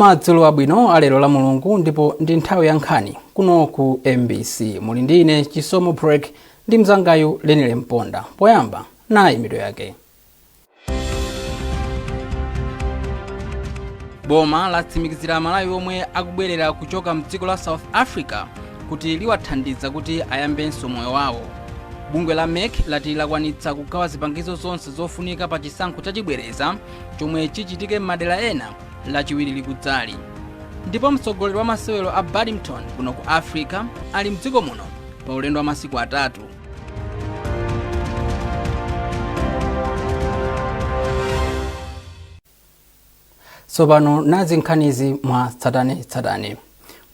Madzulo abwino alero la Mulungu, ndipo ndi nthawi ya nkhani kuno ku MBC. Muli ndi ine Chisomo Break ndi mzangayu Lenile Mponda. Poyamba, nayi mitu yake. Boma latsimikizira Amalawi omwe akubwerera kuchoka mdziko la South Africa kuti liwathandiza kuti ayambenso moyo wawo. Bungwe la MEC lati lakwanitsa kugawa zipangizo zonse zofunika pa chisankho chachibwereza chomwe chichitike m'madera ena Lachiwiri likudzali. Ndipo mtsogoleri wa masewero a badminton kuno ku Africa ali mdziko muno pa ulendo wa masiku 3. Tsopano nazi nkhanizi mwa tsatanetsatane.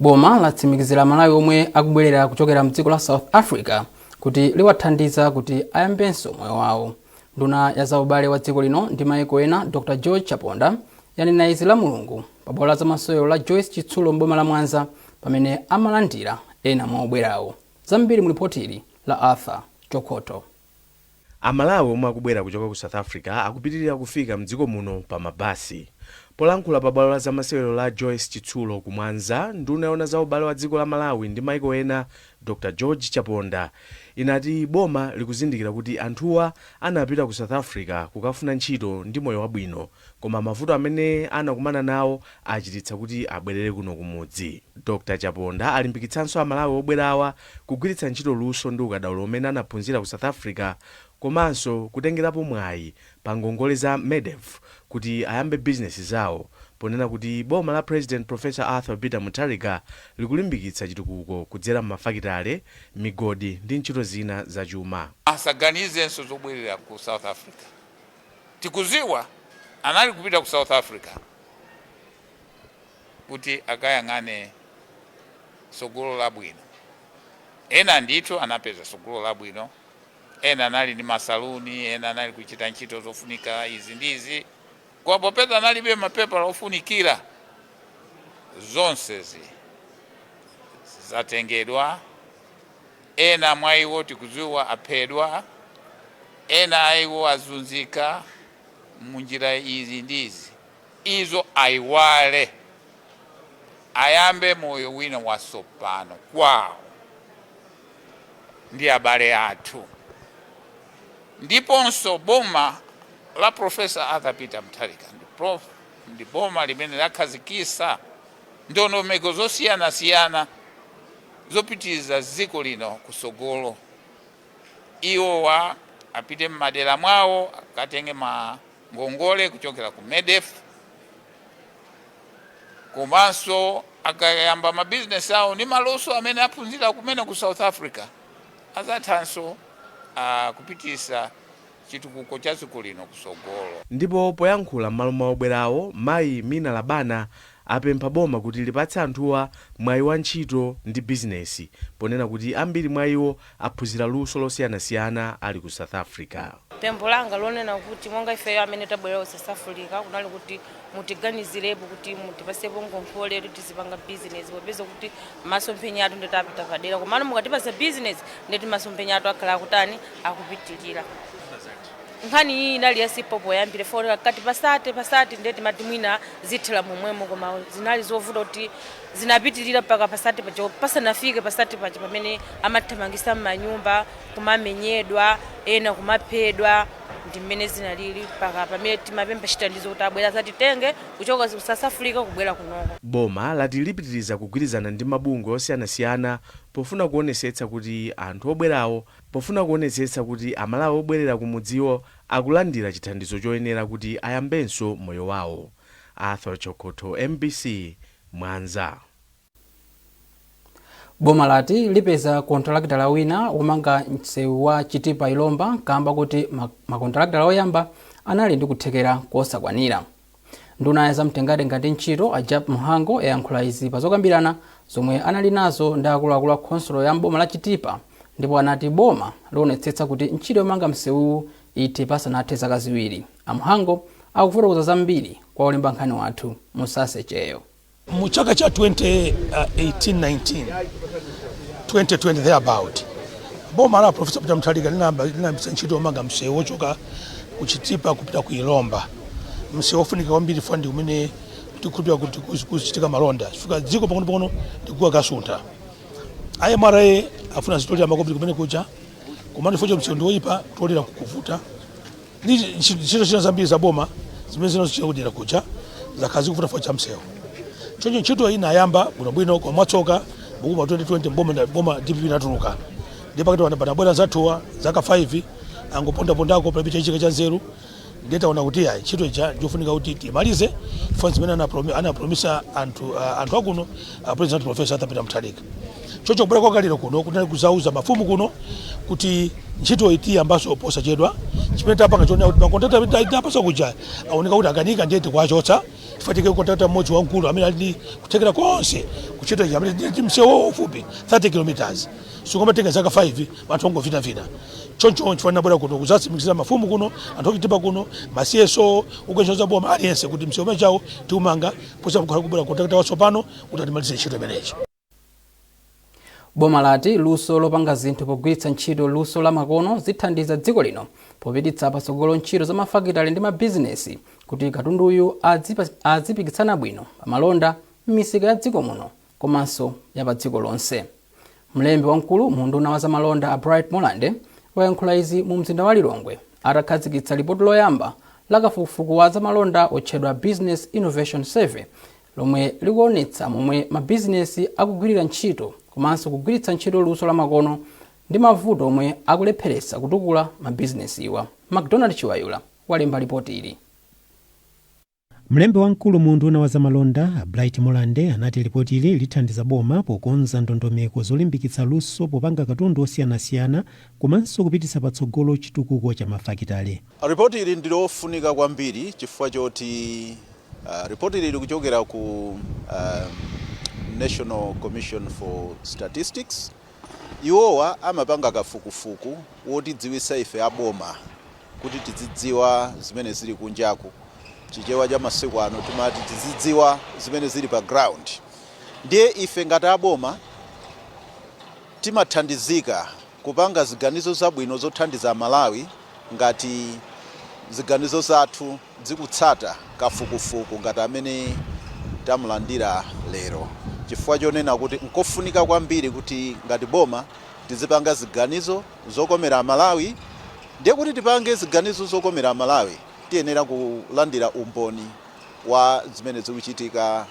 Boma latsimikizira Amalawi omwe akubwerera kuchokera mdziko la South Africa kuti liwathandiza kuti ayambenso moyo wawo. Nduna ya zaubale wa dziko lino ndi maiko ena Dr George Chaponda yanena izi la Mulungu pa bwalo la zamasewero la Joyce Chitsulo m'boma la Mwanza pamene amalandira ena mwa obwerawo. Zambiri mu lipoti ili la Arthur Chokoto. Amalawi omwe akubwera kuchoka ku South Africa akupitilira kufika mdziko muno pa mabasi. Polankhula pa bwalo la zamasewero la Joyce Chitsulo ku Mwanza, nduna yoona za ubale wa dziko la Malawi ndi maiko ena Dr George Chaponda inati boma likuzindikira kuti anthuwa anapita ku South Africa kukafuna ntchito ndi moyo wabwino koma mavuto amene anakumana nawo achititsa kuti abwerere kuno kumudzi. Dr Chaponda alimbikitsanso Amalawi obwerawa kugwiritsa ntchito luso ndi ukadaulo umene anaphunzira ku South Africa komanso kutengerapo mwayi pa ngongole za MEDEF kuti ayambe bizinesi zawo ponena kuti boma la President Prof. Arthur Peter Mutharika likulimbikitsa chitukuko kudzera m'mafakitale, migodi ndi ntchito zina za chuma. Asaganizenso zobwerera ku South Africa. Tikuziwa anali kupita ku South Africa kuti akayang'ane sogolo labwino. Ena ndithu anapeza sogolo labwino, ena anali ndi masaluni, ena anali kuchita ntchito zofunika izi ndi izi, koma popeza analibe mapepala ofunikira, zonsezi zatengedwa. Ena mwa iwo tikudziwa aphedwa, ena a iwo azunzika munjira izi ndi izi. Izo ayiwale, ayambe moyo wina watsopano kwawo ndi abale athu. Ndiponso boma la Professor Arthur Peter Mutharika ndi boma limene lakhazikitsa ndondomeko zosiyanasiyana zopitiriza dziko lino kutsogolo. Iwowa apite m'madera mwawo akatenge ma ngongole kuchokera ku MEDEF komanso akayamba mabizinesi awo ndi maluso amene aphunzira kumene ku South Africa azathanso kupitisa chitukuko cha dziko lino kutsogolo. Ndipo poyankhula m'malo mwa obwerawo, mayi Mina Labana apempha boma kuti lipatse anthuwa mwayi wa ntchito ndi bizinesi ponena kuti ambiri mwa iwo aphunzira luso losiyanasiyana ali ku South Africa. Pempho langa lonena kuti monga ifeyo amene tabwerera ku South Africa kunali kuti mutiganizirepo kuti mutipasepo ngongole kuti tizipanga business, popeza kuti masomphenya athu ndeti apita padera, komano mukatipasa business ndeti masomphenya athu akhala akutani, akupitilira. Nkhani iyi inali ya simple poyambira for kati pasate pasate ndeti mati mwina zithera momwemo, koma zinali zovuta kuti zinapitilira mpaka pasate paja, pasanafike pasate paja pamene amathamangisa m'manyumba, kumamenyedwa, ena kumaphedwa. Ndi mmene zinalili mpaka pamene timapempha chithandizo kuti abwera azatitenge kuchoka ku South Africa kubwera kunoko. Boma lati lipitiriza kugwirizana ndi mabungwe osiyanasiyana pofuna kuonesetsa kuti anthu obwerawo pofuna kuonetsetsa kuti Amalawi obwerera kumudziwo akulandira chithandizo choyenera kuti ayambenso moyo wawo. Arthur Chokotho, mbc, Mwanza. Boma lati lipeza kontalakitala wina womanga msewu wa Chitipa Ilomba kamba kuti makontalakitala oyamba anali ndi kuthekera kosakwanira. Nduna ya zamtengatenga ndi ntchito a Jappie Mhango yayankhula izi pa zokambirana zomwe anali nazo ndi akuluakulu a khonsolo ya mboma la Chitipa, ndipo anati boma lionetsetsa kuti ntchito yomanga msewuwu ithe pasanathe zaka 2. A Mhango akufotokoza zambiri kwa olemba nkhani wathu Musase Cheyo. Mu chaka cha 2018-19, 2020 thereabout, boma la Professor Peter Mutharika linayambitsa ntchito yomanga msewu wochoka ku Chitipa kupita ku Ilomba, msewu wofunika kwambiri chifukwa ndi umene Tikukhulupirira kuti kuzichitika malonda chifukwa dziko pang'ono-pang'ono likuwa kasuntha. MRA afuna zitolera makobiri kumene kuja, komano chifukwa msewu ndi woyipa, kutolera kukuvuta, ndi ntchito zina zambiri za boma zimene zinazichita kudera kuja zakhala zikuvuta chifukwa cha msewu. Choncho ntchito inayamba bwinobwino, koma mwatsoka bukuma 2020 boma, boma DPP inatuluka, ndi pakati panabwera zathuwa zaka 5 angopondapondako, palibe chachitika cha nzeru. Ndiye taona kuti ayi, ntchito ija ndiofunika kuti timalize chifukwa zimene anapromisa anthu akuno, President Professor Arthur Peter Mutharika. Choncho kubwera kwakalero kuno kunali kuzauza mafumu kuno kuti ntchito itiyambaso posachedwa. Chimene tapanga chonena kuti makontrakta tinapasa kuja aoneka kuti akanika, ndiye tikuwachotsa chifukwa tike kontrakta mmodzi wamkulu amene ali ndi kuthekera konse kuchita ichi, amene ndi msewu ufupi 30 kilometers sikumatenga zaka 5 anthu ongovinavina. Choncho chifukwa ndinabwera kuno kuzatsimikizira mafumu kuno, anthu ochitipa kuno, ma CSO, ogwira za boma, aliyense kuti msewu umene chawo tiumanga posakukhala kubwera kontrakta watsopano kuti atimalize ntchito imeneyi. Boma lati luso lopanga zinthu pogwiritsa ntchito luso la makono zithandiza dziko lino popititsa patsogolo ntchito za mafakitale ndi mabizinesi kuti katunduyu azipikisana bwino pamalonda m'misika ya dziko muno komanso ya pa dziko lonse. Mlembi wamkulu mu unduna wa zamalonda a Bright Molande wayankhula izi mu mzinda wa Lilongwe atakhazikitsa lipoti loyamba la kafukufuku wa zamalonda otchedwa Business Innovation Survey, lomwe likuonetsa momwe mabizinesi akugwirira ntchito komanso kugwiritsa ntchito luso la makono ndi mavuto omwe akulepheretsa kutukula mabizinesiwa. MacDonald Chiwayula walemba ripoti ili. Mlembi wamkulu mu unduna wa zamalonda Bright Molande anati ripoti ili lithandiza boma pokonza ndondomeko zolimbikitsa luso popanga katundu osiyanasiyana komanso kupititsa patsogolo chitukuko cha mafakitale. Ripoti ili ndilofunika kwambiri chifukwa choti ripoti ili likuchokera ku National Commission for Statistics. Iwowa amapanga kafukufuku wotidziwitsa ife aboma kuti tizidziwa zimene zili kunjaku. Chichewa cha masiku ano timati tizidziwa zimene zili pa ground. Ndiye ife ngati aboma timathandizika kupanga ziganizo zabwino zothandiza Malawi ngati ziganizo zathu zikutsata kafukufuku ngati amene tamulandira lero, chifukwa chonena kuti nkofunika kwambiri kuti ngati boma tizipanga ziganizo zokomera Malawi. Ndiye kuti tipange ziganizo zokomera Malawi, tiyenera kulandira umboni wa zimene zikuchitika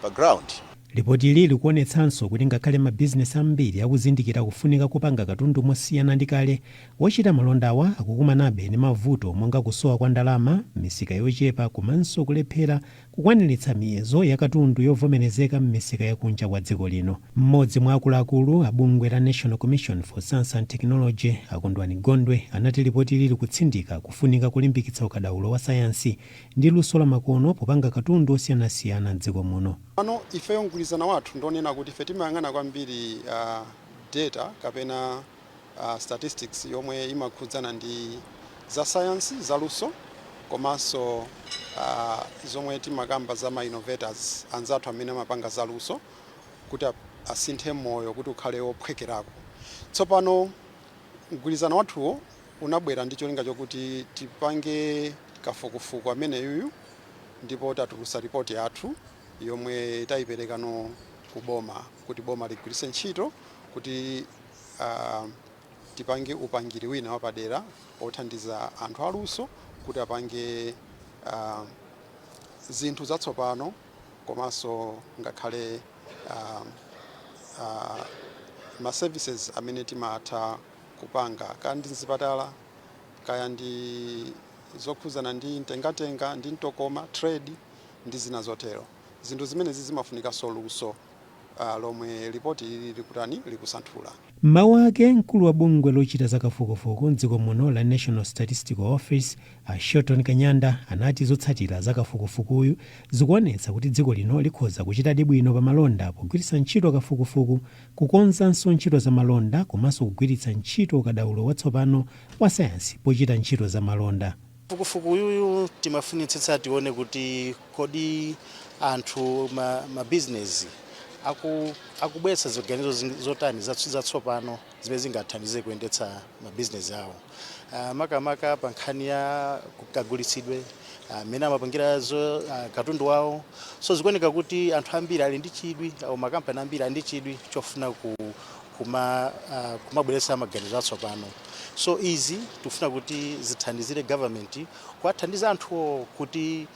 pa ground. Ripoti ili likuonetsanso kuti ngakhale mabizinesi ambiri akuzindikira kufunika kupanga katundu mosiyana ndi kale, wochita malondawa akukumanabe ndi mavuto monga kusowa kwa ndalama, misika yochepa komanso kulephera kukwaniritsa miyezo ya katundu yovomerezeka m'misika yakunja kwa dziko lino. Mmodzi mwa akuluakulu a bungwe la National Commission for Science and Technology, Akondwani Gondwe, anati ripoti ili likutsindika kufunika kulimbikitsa ukadaulo wa sayansi ndi luso la makono popanga katundu osiyanasiyana m'dziko muno. Pano ifeyo mgwirizano wathu ndonena kuti ife timayang'ana kwambiri data kapena statistics yomwe imakhudzana ndi za science, zaluso, komanso zomwe timakamba za ma innovators anzathu amene amapanga zaluso kuti asinthe moyo kuti ukhale wophwekerako. Tsopano mgwirizano wathuwo unabwera ndi cholinga chokuti tipange kafukufuku ameneyuyu, ndipo tatulutsa ripoti yathu yomwe tayiperekano ku boma kuti boma ligwiritse ntchito kuti tipange upangiri wina wapadera othandiza anthu aluso kuti apange zinthu zatsopano komanso ngakhale ma services amene timatha kupanga, kaya ndi mzipatala, kaya ndi zokhuzana ndi mtengatenga ndi mtokoma, trade ndi zina zotero. Zinthu zimenezi zimafunikanso luso lomwe ripoti ili likutani, likusanthula. Mmawu ake, mkulu wa bungwe lochita zakafukufuku mdziko muno la National Statistical Office, a Shelton Kanyanda, anati zotsatira zakafukufukuyu zikuonetsa kuti dziko lino likhoza kuchitadi bwino pa malonda pogwiritsa ntchito kafukufuku, kukonzanso ntchito za malonda komanso kugwiritsa ntchito ukadaulo watsopano wa sayansi pochita ntchito za malonda. Kafukufuku uyuyu timafunitsitsa tione kuti kodi anthu ma business akubweretsa ziganizo zotani zatsopano zimene zingathandize kuyendetsa mabizinesi awo, makamaka pa nkhani ya kagulitsidwe, Mmene amapangira katundu wawo. So zikuoneka kuti anthu ambiri ali ndi chidwi au makampani ambiri ali ndi chidwi chofuna kumabweretsa maganizo atsopano. So izi tikufuna kuti zithandizire government kuwathandiza anthuwo kuti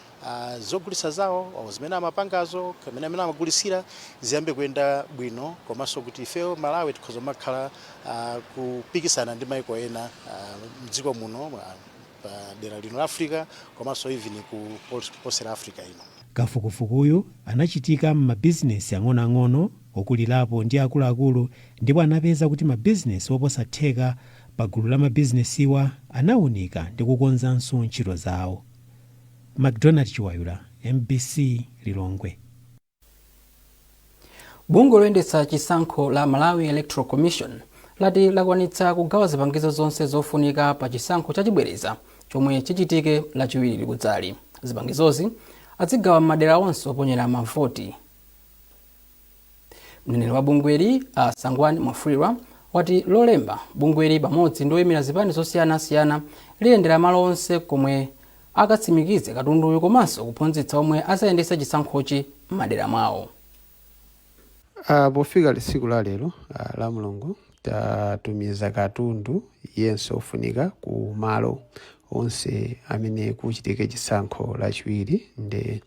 zogulitsa zawo au zimene amapangazo kamene amene amagulisira ziyambe kuyenda bwino, komanso kuti ifeyo Malawi tikhoza kumakhala kupikisana ndi maiko ena mdziko muno, pa dera lino la Africa, komanso even kuposera Africa ino. Kafukufukuyu anachitika m'mabizinesi ang'onoang'ono, okulirapo ndi akuluakulu, ndipo anapeza kuti mabizinesi oposa theka pa gulu la mabizinesiwa anawunika ndi kukonzanso ntchito zawo. McDonald Chiwayula, MBC, Lilongwe. Bungwe loyendetsa chisankho la Malawi Electoral Commission lati lakwanitsa kugawa zipangizo zonse zofunika pa chisankho chachibwereza chomwe chichitike Lachiwiri likudzali. Zipangizozi azigawa m'madera onse oponyera mavoti. Mneneri wa bungweli, a Sangwani Mwafulirwa, wati Lolemba bungweli pamodzi ndi oyimira zipani zosiyanasiyana liyendera malo onse komwe akatsimikize katunduyu komanso kuphunzitsa omwe azayendetsa chisankhochi m'madera mwawo. Pofika tsiku la lero, la Mulungu, tatumiza katundu yense ofunika ku malo onse amene kuchitike chisankho Lachiwiri, ndi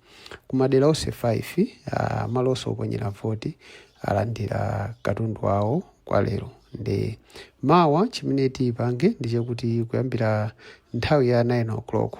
kumadera onse 5, malo onse oponyera voti alandira katundu wawo kwa lero. Ndi mawa chimene tipange ndi chakuti kuyambira nthawi ya 9 o'clock,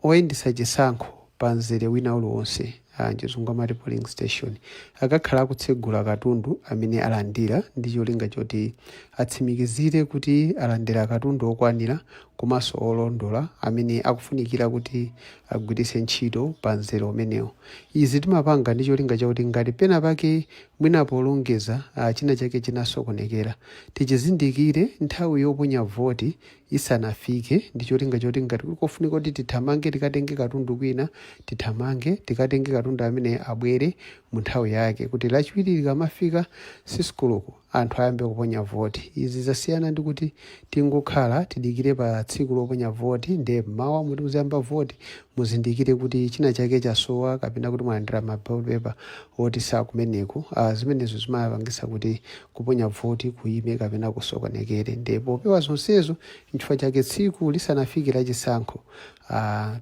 oyendetsa chisankho pa mzere wina uliwonse, mchizungu amati polling station, akakhala akutsegula katundu amene alandira ndi cholinga choti atsimikizire kuti alandira katundu okwanira komanso olondola amene akufunikira kuti agwiritse ntchito pa mzere umenewo. Izi timapanga ndi cholinga chakuti ngati pena pake mwina polongeza china chake chinasokonekera, tichizindikire nthawi yoponya voti isanafike, ndi cholinga choti ngati kuli kofunika kuti tithamange tikatenge katundu kwina, tithamange tikatenge katundu amene abwere mu nthawi yake, kuti Lachiwiri likamafika 6 koloko anthu ayambe kuponya voti. Izi zasiyana ndi kuti tingokhala tidikire pa tsiku loponya voti, ndiye mmawa muti muziyamba voti muzindikire kuti china chake chasowa kapena kuti mwalandira ma ballot paper oti sakumeneko. Zimenezo zimapangisa kuti kuponya voti kuyime kapena kusokonekere. Ndipo popewa zonsezo, nchifukwa chake tsiku lisanafike la chisankho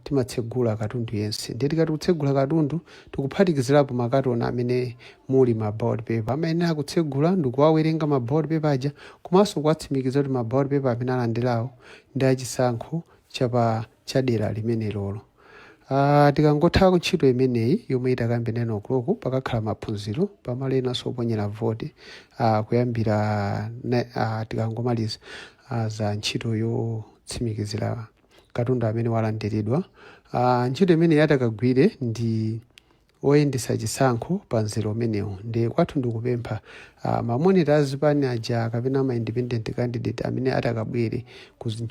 timatsegula katundu yense. Ndiye tikati kutsegula katundu, tikuphatikizirapo makatoni amene muli ma ballot paper. Amayenera kutsegula ndikuwawerenga ma ballot paper aja komanso kuwatsimikiza kuti ma ballot paper amene alandirawo ndi achisankho chapa chadera limene lolo. Tikangotha ntchito imeneyi yomwe itakambe 9 o'clock, pakakhala maphunziro pamalo enanso oponyera voti, kuyambira tikangomaliza za ntchito yotsimikizira katundu amene walandiridwa. Ntchito imene yatakagwire ndi oyendetsa chisankho pa mzere umenewu. Ndi kwathu ndikupempha ma monitor azipani aja kapena ma independent candidate amene atakabwere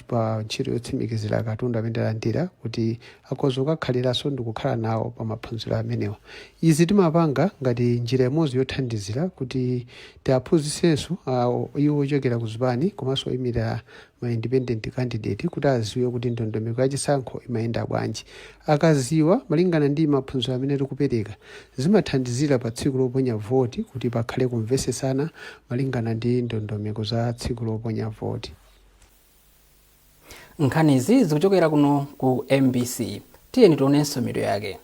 pa ntchito yotsimikizira katundu amene alandira kuti akhoza kukakhaliranso ndi kukhala nawo pa maphunziro amenewa. Izi timapanga ngati njira imodzi yothandizira kuti tiaphunzitsenso iwo ochokera ku zipani komanso oyimirira ma independent candidate kuti aziwe kuti ndondomeko yachisankho imayenda bwanji. Akaziwa malingana ndi maphunziro amene tikupereka, zimathandizira pa tsiku loponya voti kuti pakhale kumvesesana malingana ndi ndondomeko za tsiku loponya voti. Nkhanizi zikuchokera kuno ku MBC. Tiyeni tionenso mitu yake.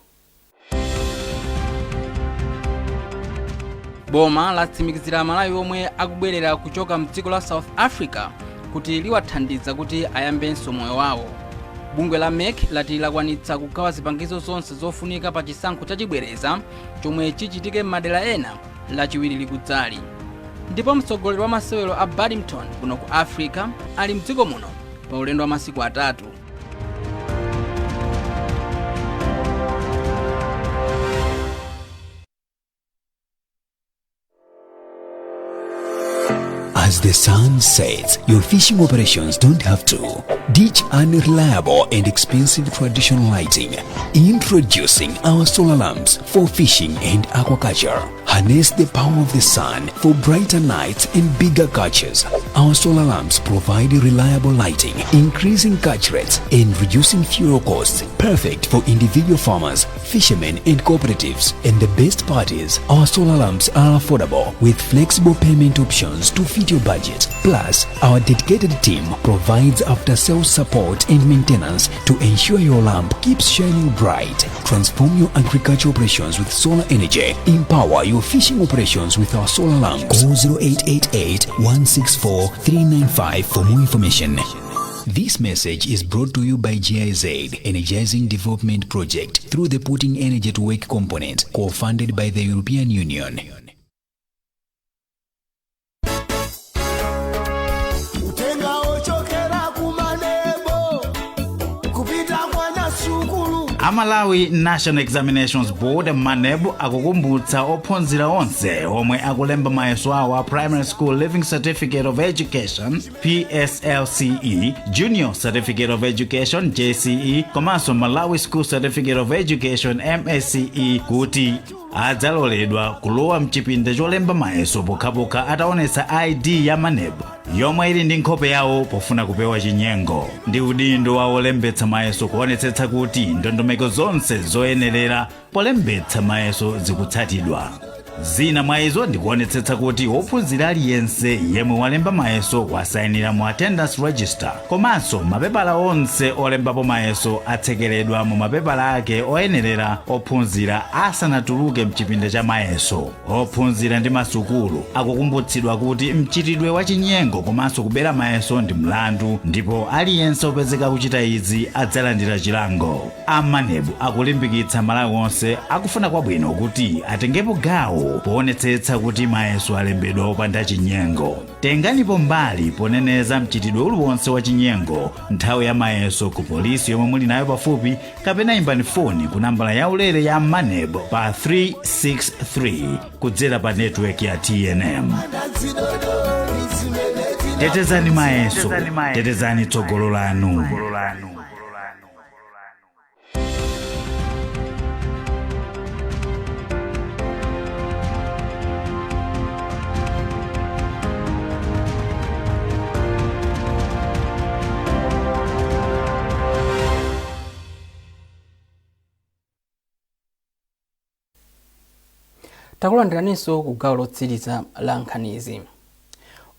Boma latsimikizira Amalawi omwe akubwerera kuchoka mdziko la South Africa kuti liwathandiza kuti ayambenso moyo wawo. Bungwe la MEC lati lakwanitsa kugawa zipangizo zonse zofunika pa chisankho chachibwereza chomwe chichitike m'madera ena Lachiwiri likudzali. Ndipo mtsogoleri wa masewero a badminton kuno ku Africa ali mdziko muno pa ulendo wa masiku 3. As the sun sets, your fishing operations don't have to. Ditch unreliable and expensive traditional lighting. Introducing our solar lamps for fishing and aquaculture. Harness the power of the sun for brighter nights and bigger catches. Our solar lamps provide reliable lighting, increasing catch rates and reducing fuel costs. Perfect for individual farmers, fishermen and cooperatives. And the best part is, our solar lamps are affordable with flexible payment options to fit your budget. Plus, our dedicated team provides after-sales support and maintenance to ensure your lamp keeps shining bright. Transform your agricultural operations with solar energy. Empower your fishing operations with our solar lamps. Call 0888 164 395 for more information. This message is brought to you by GIZ, Energizing Development Project, through the Putting Energy to Work component, co-funded by the European Union. Utenga ochokera kuMANEB kupita kwana sukulu. Amalawi National Examinations Board, MANEB, akukumbutsa ophunzira onse omwe akulemba mayeso awo a Primary School Leaving Certificate of Education, PSLCE, Junior Certificate of Education, JCE, komanso Malawi School Certificate of Education, MSCE, kuti adzaloledwa kulowa mchipinda cholemba mayeso pokhapokha ataonetsa ID ya MANEB yomwe ili ndi nkhope yawo, pofuna kupewa chinyengo. Ndi udindo wa olembetsa mayeso kuonetsetsa kuti ndondomeko zonse zoyenerera polembetsa mayeso zikutsatidwa. Zina mwa izo ndikuonetsetsa kuti wophunzira aliyense yemwe walemba mayeso wasayinira mu attendance register, komanso mapepala onse olembapo mayeso atsekeredwa mu mapepala ake oyenerera ophunzira asanatuluke mchipinda cha mayeso. Ophunzira ndi masukulu akukumbutsidwa kuti mchitidwe wa chinyengo komanso kubera mayeso ndi mlandu, ndipo aliyense opezeka kuchita izi adzalandira chilango. AMANEB akulimbikitsa Malawi onse akufuna kwabwino kuti atengepo gawo poonetsetsa kuti mayeso alembedwa opanda chinyengo. Tenganipo mbali poneneza mchitidwe uliwonse wa chinyengo nthawi ya mayeso ku polisi yomwe muli nayo pafupi, kapena imbani foni ku nambala yaulere ya MANEB pa 363 kudzera pa network ya TNM. Tetezani mayeso, tetezani tsogolo lanu. Takulandiraninso ku gawo lotsiriza la nkhanizi.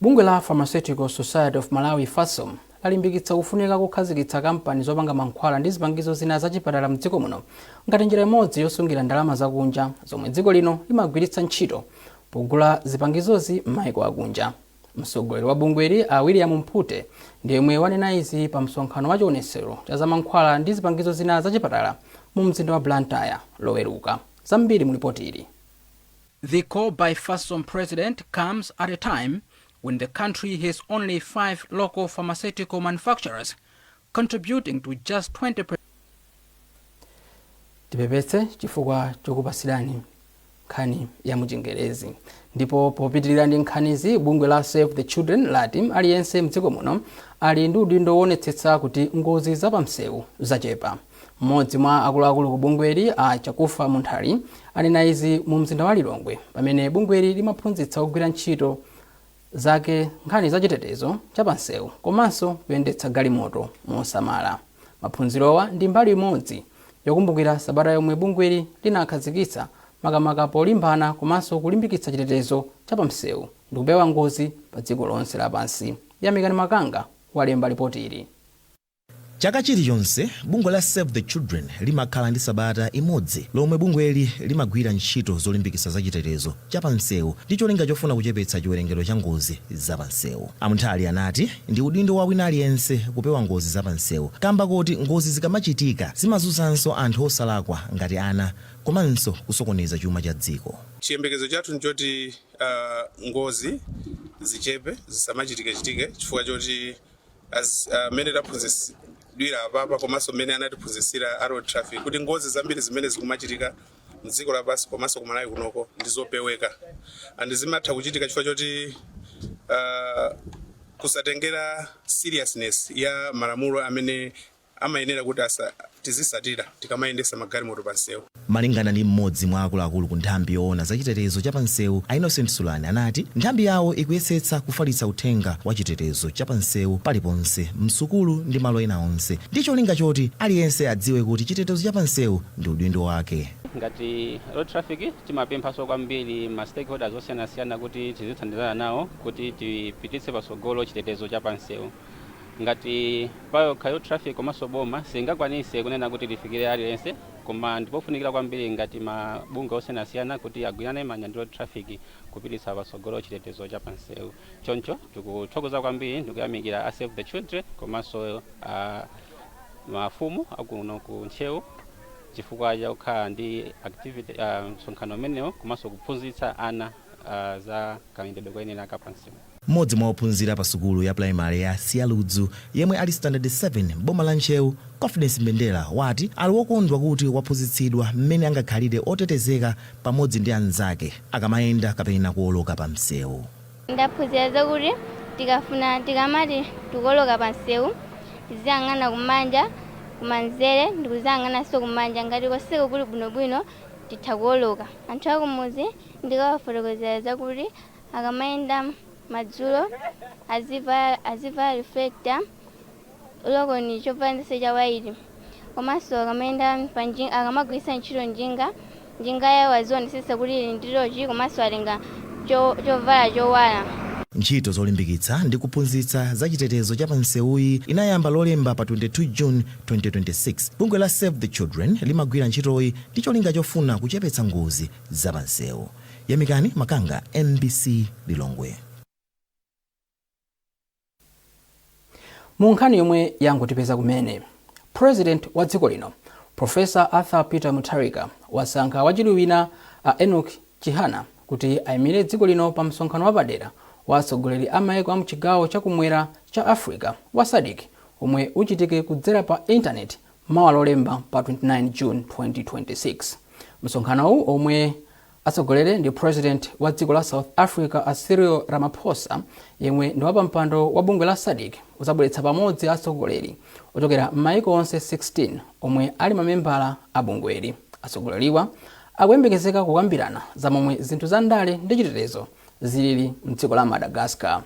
Bungwe la Pharmaceutical Society of Malawi, FASOM, lalimbikitsa kufunika kukhazikitsa kampani zopanga mankhwala ndi zipangizo zina zachipatala mdziko muno ngati njira imodzi yosungira ndalama zakunja zomwe dziko lino limagwiritsa ntchito pogula zipangizozi m'mayiko akunja. Mtsogoleri wa bungweli, a William Mphute, ndi yemwe wanena izi pa msonkhano wa chionetsero cha zamankhwala ndi zipangizo zina zachipatala mu mzinda wa Blantyre Loweruka. Zambiri mu ripoti ili. The call by FASOM president comes at a time when the country has only 5 local pharmaceutical manufacturers, contributing to just 20. Tipepetse chifukwa chokupasirani nkhani ya muchingerezi. Ndipo popitirira ndi nkhanizi, bungwe la Save the Children lati aliyense mdziko muno ali ndi udindo woonetsetsa kuti ngozi zapamsewu zachepa. Mmodzi mwa akuluakulu ku bungweli, a Chakufa Munthali, anena izi mu mzinda wa Lilongwe pamene bungweli limaphunzitsa ogwira ntchito zake nkhani zachitetezo chapamsewu komanso kuyendetsa galimoto mosamala. Maphunzirowa ndi mbali imodzi yokumbukira sabata yomwe bungweli linakhazikitsa makamaka polimbana komanso kulimbikitsa chitetezo chapamsewu ndi kupewa ngozi pa dziko lonse lapansi. Yamikani Makanga walemba ripoti ili. Chaka chilichonse bungwe la Save the Children limakhala ndi sabata imodzi lomwe bungweli limagwira ntchito zolimbikitsa zachitetezo chapamsewu ndi cholinga chofuna kuchepetsa chiwerengero cha ngozi zapamsewu. AMunthali anati ndi udindo wa wina aliyense kupewa ngozi zapamsewu kamba koti ngozi zikamachitika zimazunzanso anthu osalakwa ngati ana komanso kusokoneza chuma cha dziko. Chiyembekezo chathu nchoti ngozi zichepe, zisamachitike-chitike, chifukwa choti as mmene taphunzitsidwira apapa komanso mmene anatiphunzitsira a road traffic kuti ngozi zambiri zimene zikumachitika mdziko lapansi komanso kuMalawi kunoko ndi zopeweka and zimatha kuchitika chifukwa choti kusatengera seriousness ya malamulo amene Amayenera kuti tizisatira tikamayendesa magalimoto pansewu. Malingana ndi mmodzi mwa akuluakulu ku nthambi yoona za chitetezo cha pansewu, a Innocent Sulani, anati nthambi yawo ikuyesetsa kufalitsa uthenga wa chitetezo cha pansewu paliponse, msukulu ndi malo ena onse, ndi cholinga choti aliyense adziwe kuti chitetezo cha pansewu ndi udindo wake. Ngati road traffic, timapemphanso kwambiri ma stakeholders osiyanasiyana kuti tizithandizana nawo kuti tipititse patsogolo chitetezo cha pansewu. Ngati payokha road traffic komanso boma singakwanise kunena kuti lifikire aliyense, koma ndipofunikira kwambiri ngati mabungwe osiyanasiyana kuti agwirane manja ndi road traffic kupititsa patsogolo chitetezo cha pansewu. Choncho tikuthokoza kwambiri ndikuyamikira a Save the Children komanso mafumu akuno ku Ntcheu chifukwa chakukhala ndi activity, msonkhano umenewo, komanso kuphunzitsa ana za kayendedwe koyenera kapansewu. Mmodzi mwa ophunzira pa sukulu ya primary ya Sialudzu, yemwe ali standard 7, boma la Ntcheu, Confidence Mbendera, wati ali wokondwa kuti waphunzitsidwa mmene angakhalire otetezeka pamodzi ndi anzake akamayenda kapena kuwoloka pa msewu. Ndaphunzira zakuti tikafuna, tikamati tikuwoloka pa msewu, tiziyang'ana kumanja, kumanzere, ndikuziyang'ananso kumanja. Ngati konseko kuli bwinobwino, titha kuwoloka. Anthu akumuzi ndikawafotokozera zakuti akamayenda madzulo azivala reflector, ulokoni chovala cha white, komanso akamayenda akamagwiritsa ntchito njinga, njinga yawo azionesesa kuti ili ndi tochi, komanso atenga chovala chowala. Ntchito zolimbikitsa ndi kuphunzitsa za chitetezo cha pansewuyi inayamba Lolemba pa 22 June 2026. Bungwe la Save the Children limagwira ntchitoyi ndi cholinga chofuna kuchepetsa ngozi za pansewu. Yamikani Makanga, MBC, Lilongwe. Mu nkhani yomwe yangotipeza kumene, President wa dziko lino, Professor Arthur Peter Mutharika, wasankha wachiwiri wina a Enoch Chihana kuti ayimire dziko lino pa msonkhano wapadera wa atsogoleri a maiko a mchigawo chakumwera cha Africa wa SADC, omwe uchitike kudzera pa intaneti mawa Lolemba pa 29 June 2026. Msonkhanowu, omwe atsogolere ndi President wa dziko la South Africa a Cyril Ramaphosa, yemwe ndi wapampando wa bungwe la SADC, uzabweretsa pamodzi atsogoleri ochokera m'maiko onse 16 omwe ali mamembala a bungweli. Atsogoleriwa akuyembekezeka kukambirana za momwe zinthu za ndale ndi chitetezo zilili mdziko la Madagascar.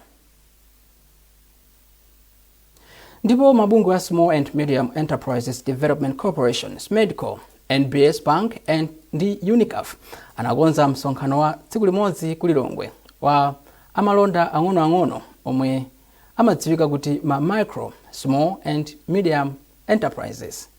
Ndipo mabungwe a Small and Medium Enterprises Development Corporation, SMEDCO, NBS Bank and ndi UNICAF anakonza msonkhano wa tsiku limodzi ku Lilongwe wa amalonda ang'onoang'ono omwe amadziwika kuti ma micro, small and medium enterprises.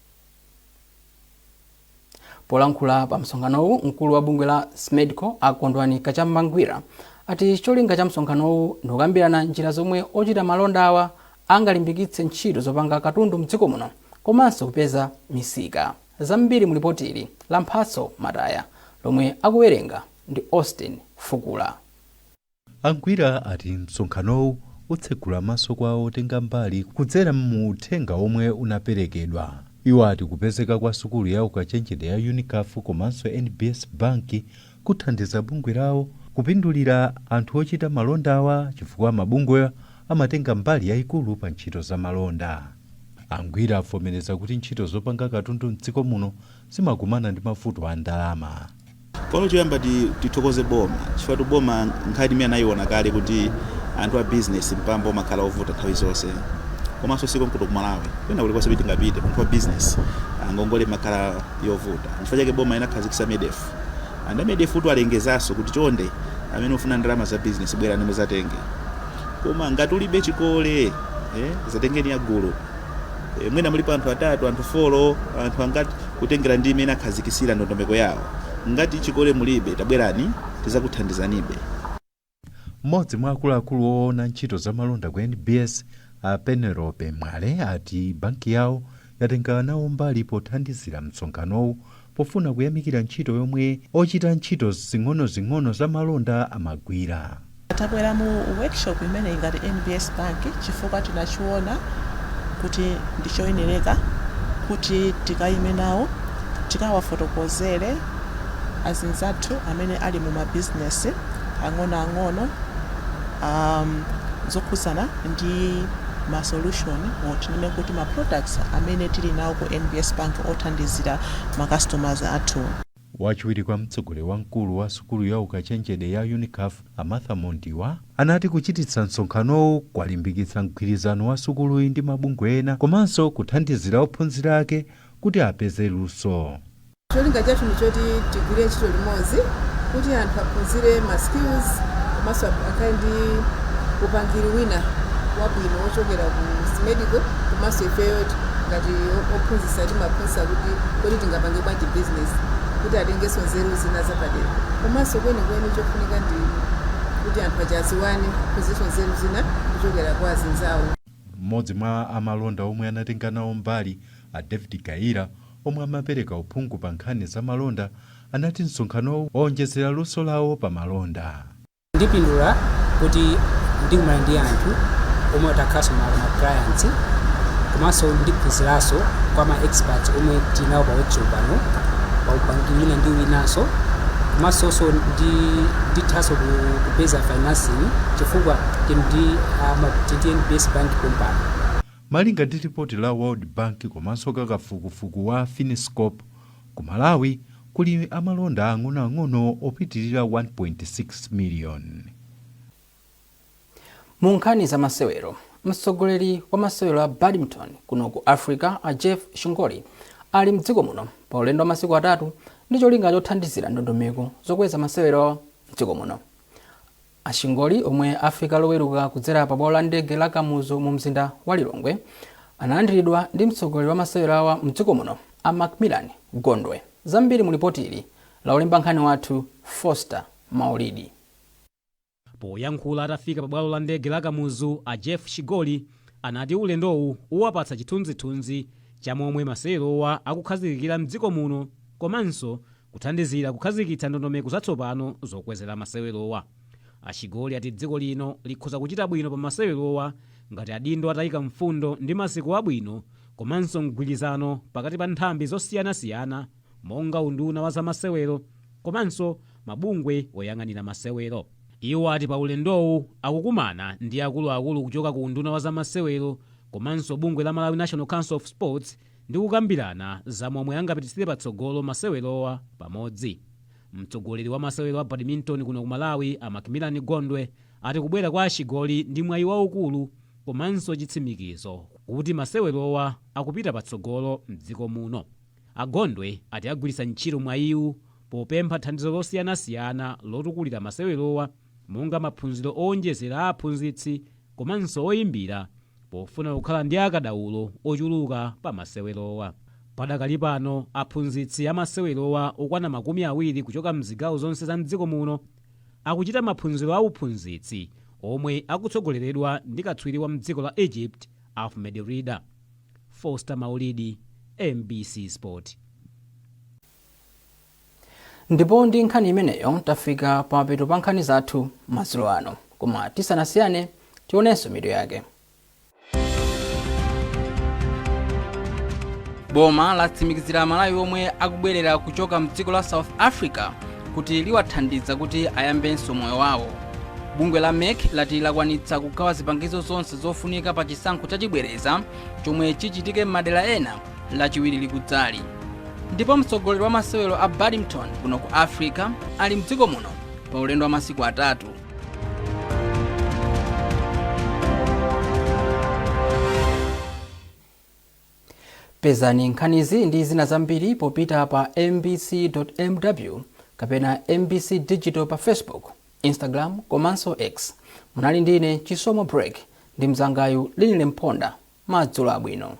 Polankhula pa msonkhanowu, mkulu wa bungwe la SMEDCO a Kondwani Kachambangwira ati cholinga cha msonkhanowu ndikukambirana njira zomwe ochita malonda awa angalimbikitse ntchito zopanga katundu mdziko muno komanso kupeza misika. Zambiri mu lipoti ili la Mphatso Mataya, lomwe akuwerenga ndi Austin Fukula. Angwira ati msonkhanowu utsegula maso kwa otenga mbali kudzera mu uthenga omwe unaperekedwa. Iwo ati kupezeka kwa sukulu ya ukachenjede ya UNICAF komanso NBS Bank kuthandiza bungwe lawo kupindulira anthu ochita malondawa, chifukwa mabungwewa amatenga mbali yayikulu pa ntchito za malonda. Angwira avomereza kuti ntchito zopanga katundu mdziko muno zimakumana ndi mavuto a ndalama. Pano choyamba tithokoze boma, chifukwa boma nkhani imene anayiona kale kuti anthu a business mpamba umakhala ovuta nthawi zonse, komanso sikonkuno ku Malawi, kwina kulikonse kuti tingapite, munthu wa business ngongole imakhala yovuta. Chifukwa chake boma inakhazikitsa MEDEF, and a MEDEF tu alengezanso kuti chonde, amene ufuna ndalama za business, bwerani muzatenge, koma ngati ulibe chikole, zatengeni ya gulu. Mwina mulipo anthu atatu, anthu 4, anthu angati, kutengera ndi imene akhazikisira ndondomeko yawo. Ngati chikole mulibe, tabwerani, tizakuthandizanibe. Mmodzi mwa akuluakulu oona ntchito za malonda ku NBS, a Penelope Mwale, ati banki yawo yatenga nawo mbali pothandizira msonkhanowu pofuna kuyamikira ntchito yomwe ochita ntchito zing'onozing'ono za malonda amagwira. Tabwera mu workshop imeneyi ngati NBS Bank chifukwa tinachiona kuti ndichoyenereka kuti tikayime nawo, tikawafotokozere azinzathu amene ali mu mabizinesi ang'onoang'ono zokhuzana ndi Ma solution, tinene kuti ma products amene tili nawo ku NBS Bank othandizira ma customers athu. Wachiwiri kwa mtsogoleri wamkulu wa sukulu ya ukachenjede ya UNICAF, Amartha Mondiwa, anati kuchititsa msonkhanowu kwalimbikitsa mgwirizano wa sukuluyi ndi mabungwe ena komanso kuthandizira ophunzira ake kuti apeze luso. Cholinga chathu ndi choti tigwire ntchito limodzi kuti anthu aphunzire ma skills komanso akhale ndi upangiri wina wabwino wochokera ku medical, komanso ifeyo ngati ophunzitsa timaphunzitsa kuti kodi tingapange bwanji business, kuti atengenso nzeru zina zapadera. Komanso kwenikweni chofunika ndi kuti anthu achaziwane, aphunzirenso nzeru zina kuchokera kwa azinzawo. Mmodzi mwa amalonda omwe anatenga nawo mbali, a David Gaira, omwe amapereka uphungu pa nkhani za malonda, anati msonkhanowu waonjezera luso lawo pa malonda. Ndipindula kuti ndikumana ndi anthu omwe takhalanso ma clients, komanso ndiphunziranso kwa ma experts omwe tinawo pa workshop pano pa upangiri wina ndi winanso, komansonso ndithanso kupeza financing chifukwa tili ndi NBS Bank pompano. Malinga ndi ripoti la World Bank komanso kakafukufuku wa Finscope, ku Malawi kuli amalonda ang'onoang'ono opitirira 1.6 miliyoni. Mu nkhani za masewero, mtsogoleri wa masewero a badminton kuno ku Africa, a Jeff Shingoli, ali mdziko muno pa ulendo wa masiku 3 ndi cholinga chothandizira ndondomeko zokweza masewero mdziko muno. Ashingoli, omwe afika Loweruka kudzera pa bwalo la ndege la Kamuzu mu mzinda wa Lilongwe, analandiridwa ndi mtsogoleri wa masewero awa mdziko muno, a Macmillan Gondwe. Zambiri mu lipoti ili la olemba nkhani wathu Foster Maulidi. Poyankhula atafika pa bwalo la ndege la Kamuzu, a Jeff Shigoli anati ulendowu uwapatsa chithunzithunzi cha momwe masewerowa akukhazikikira mdziko muno komanso kuthandizira kukhazikitsa ndondomeko zatsopano zokwezera masewerowa. Ashigoli ati dziko lino likhoza kuchita bwino pa masewerowa ngati adindo atayika mfundo ndi maziko abwino komanso mgwirizano pakati pa nthambi zosiyanasiyana monga unduna wa zamasewero komanso mabungwe oyang'anira masewero. Iwo ati pa ulendowu akukumana ndi akuluakulu kuchoka ku unduna wa zamasewero komanso bungwe la Malawi National Council of Sports ndi kukambirana za momwe angapititsire patsogolo masewerowa pamodzi. Mtsogoleri wa masewero a badminton kuno ku Malawi, a Macmillan Gondwe, ati kubwera kwa Ashigoli ndi mwayi waukulu komanso chitsimikizo kuti masewerowa akupita patsogolo mdziko muno. Agondwe ati agwiritsa ntchito mwayiwu popempha thandizo losiyanasiyana lotukulira masewerowa, monga maphunziro owonjezera a aphunzitsi komanso oyimbira, pofuna kukhala ndi akadaulo ochuluka pa masewerowa. Padakali pano, aphunzitsi a masewerowa okwana 20 kuchoka mzigawo zonse za mdziko muno akuchita maphunziro a uphunzitsi omwe akutsogoleredwa ndi katswiri wa mdziko la Egypt, Ahmed Rida. Foster Maulidi, MBC Sport. Ndipo ndi nkhani imeneyo tafika pamapeto pa nkhani zathu madzulo ano, koma tisanasiyane tionenso mitu yake. Boma latsimikizira Amalawi omwe akubwerera kuchoka mdziko la South Africa kuti liwathandiza kuti ayambenso moyo wawo. Bungwe la MEC lati lakwanitsa kugawa zipangizo zonse zofunika pa chisankho chachibwereza chomwe chichitike m'madera ena Lachiwiri likudzali. Ndipo mtsogoleri wa masewero a badminton kuno ku Africa ali mdziko muno pa ulendo wa masiku 3. Pezani nkhanizi ndi zina zambiri popita pa mbc.mw kapena MBC Digital pa Facebook, Instagram komanso X. Munali ndine Chisomo Break ndi mzangayu Linile Mponda. Madzulo abwino.